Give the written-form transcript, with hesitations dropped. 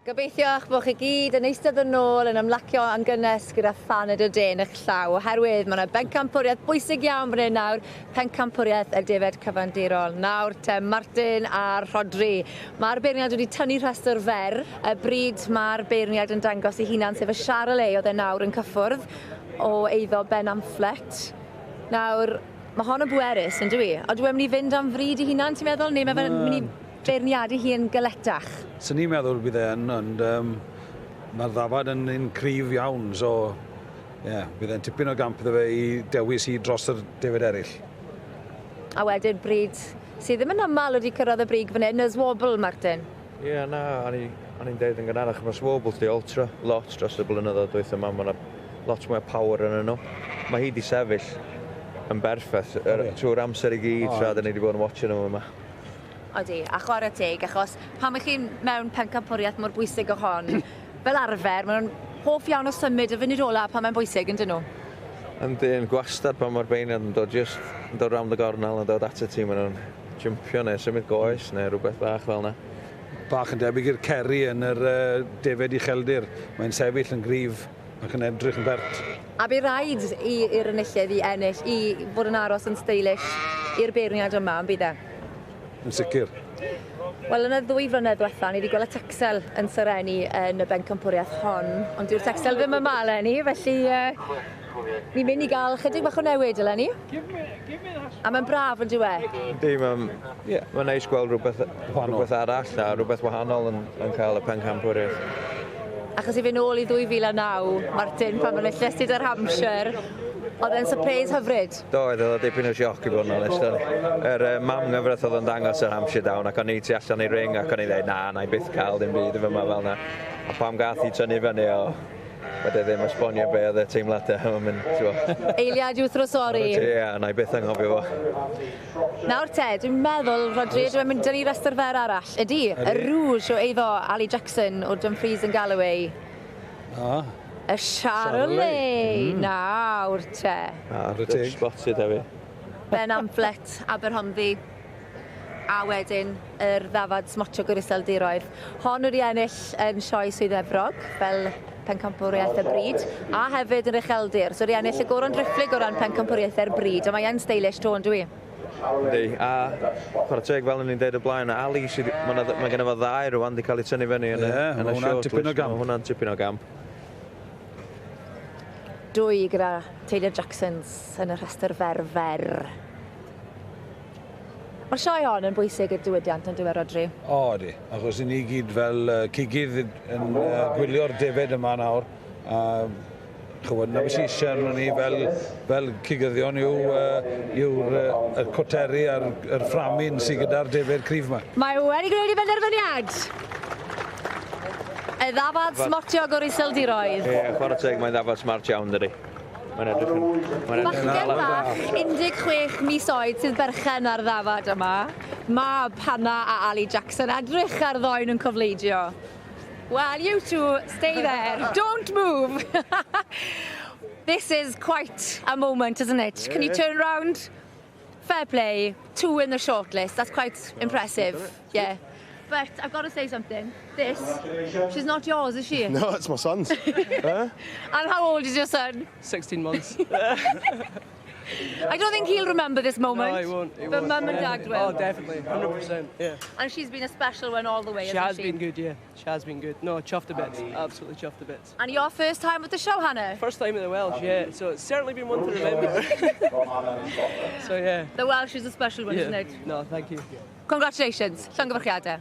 Gobeithio eich bod chi gyd yn eistedd yn ôl yn ymlacio yn gynnes gyda phaned o de yn eich llaw, oherwydd mae yna bencampwriaeth bwysig iawn fan hyn nawr, pencampwriaeth y defaid cyfandirol. Nawr te, Martin a Rhodri. Mae'r beirniad wedi tynnu rhestr fer, y bryd mae'r beirniad yn dangos ei hunan, sef y Charolais oedd e nawr yn cyffwrdd o eiddo Ben Amphlett. Nawr, mae hon yn bwerus, yn dyw i? Odw e'n mynd i fynd am fryd ei hunan, ti'n meddwl, neu mae fe'n mynd i beirniadu hi yn galetach? Swn i'n meddwl bydd e yn, ond mae'r ddafad yn un cryf iawn, so ie, yeah, bydd e'n tipyn o gamp iddo fe i dewis hi dros yr defaid eraill. A wedyn bryd sydd ddim yn aml wedi cyrraedd y brig fan hyn, y Zwobl, Martin. Ie, yeah, na, o'n i'n deud yn gynharach, mae'r Zwobl di altro lot dros y blynyddoedd dwytha yma, mae lot mwy o power yn nhw. Mae hi di sefyll yn berffaith trwy'r amser i gyd tra da ni wedi bod yn watching nhw yma. Odi, a chwarae teg, achos pan ych chi'n mewn pencampwriaeth mor bwysig o hon, fel arfer, maen nhw'n hoff iawn o symud y funud ola pan mae'n bwysig, yn dyn nhw? Yndi, yn gwastad pan mae'r beirniad yn dod just yn dod round y gornel yn dod at y tîm, maen nhw'n jumpio neu symud goes neu rhywbeth bach fel yna. Bach yn debyg i'r Kerry yn yr defaid ucheldir. Mae'n sefyll yn gryf ac yn edrych yn bert. A bu raid i'r enillydd i ennill, i fod yn aros yn stylish i'r beirniad yma, yn bydd e? Yn sicr. Wel, yn y 2 flynedd diwetha, ni wedi gweld y Texel yn serennu yn y bencampwriaeth hon, ond dyw'r Texel ddim yma eleni, felly ni'n mynd i gael chydig bach o newid eleni. A mae'n braf yn diwe. Yndi, mae'n yeah, ma neis gweld rhywbeth arall a rhywbeth wahanol yn cael y pencampwriaeth. Achos i fynd nôl i 2009, Martin, pan mae'n enilles yr Hampshire, oedd e'n surprise hyfryd. Do, oedd o dipyn o sioc i fod yn onest. Yr mam nghyfraith oedd yn dangos yr Hampshire Down ac o'n i tu allan i ring ac o'n i dweud, "Na, na i byth cael dim byd yn fyma fel na." A pam gath i tynnu fyny o, wedi ddim esbonio be oedd y teimladau. Mae'n mynd, ti'n Eiliad i'w thrysori. Ie, yeah, na i byth anghofio fo. Nawr te, dwi'n meddwl, Rodri, dwi'n mynd dynnu restr fer arall. Ydy, y Rouge o eiddo Ali Jackson o Dumfries and Galloway. Ah. Y Charolais. Nawr te. Ah, Dutch spotted hefyd. Ben Amphlett, Aberhonddu. A wedyn yr ddafad smotiog o'r Iseldiroedd. Hon wedi ennill yn sioe Swydd Efrog fel pencampwriaeth y bryd, a hefyd yn ucheldir. So wedi ennill y goron driphlyg o ran pencampwriaeth yr bryd, a mae yn stylish to, yn dwi? Yndi, a chwarae teg fel o'n i'n deud o blaen, Ali, sydd, mae gen fo ddau rwan wedi cael ei tynnu fyny yn, yeah, yn y short list. Tipyn o gamp. Mae hwnna'n tipyn o gamp. Dwy gyda Taylor Jacksons yn y rhestr fer fer. Mae'r sioe hon yn bwysig i'r diwydiant yn diwedd, Rodri. O, ydy. Achos i ni gyd fel cigydd yn gwylio'r defed yma nawr. A chywod, na beth sy'n eisiau arno ni fel cigyddion yw'r y cwteri a'r yr fframyn sydd gyda'r defed cryf yma. Mae wedi gwneud ei benderfyniad! Y ddafad smotiog o'r Iseldiroedd. Ie, yeah, chwarae teg, mae'n ddafad smart iawn, dydy. Mae'n edrych yn... Mae'n edrych yn Bachgen bach, 16 mis oed sydd berchen ar ddafad yma. Mab Hannah a Ali Jackson, edrych ar ddoen yn cofleidio. Well, you two, stay there. Don't move. This is quite a moment, isn't it? Can you turn round? Fair play, two in the shortlist. That's quite impressive. Yeah. But I've got to say something. This, she's not yours, is she? No, it's my son's. Huh? And how old is your son? 16 months. I don't think he'll remember this moment. No, he won't. He But won't. Mum and Dad will. Oh, definitely, 100%. Yeah. And she's been a special one all the way, She hasn't has she? been good, yeah. She has been good. No, chuffed a bit. Absolutely chuffed a bit. And your first time at the show, Hannah? First time at the Welsh, yeah. So it's certainly been one to remember. So yeah. The Welsh is a special one, Yeah. isn't it? No, thank you. Congratulations. Llongyfarchiadau.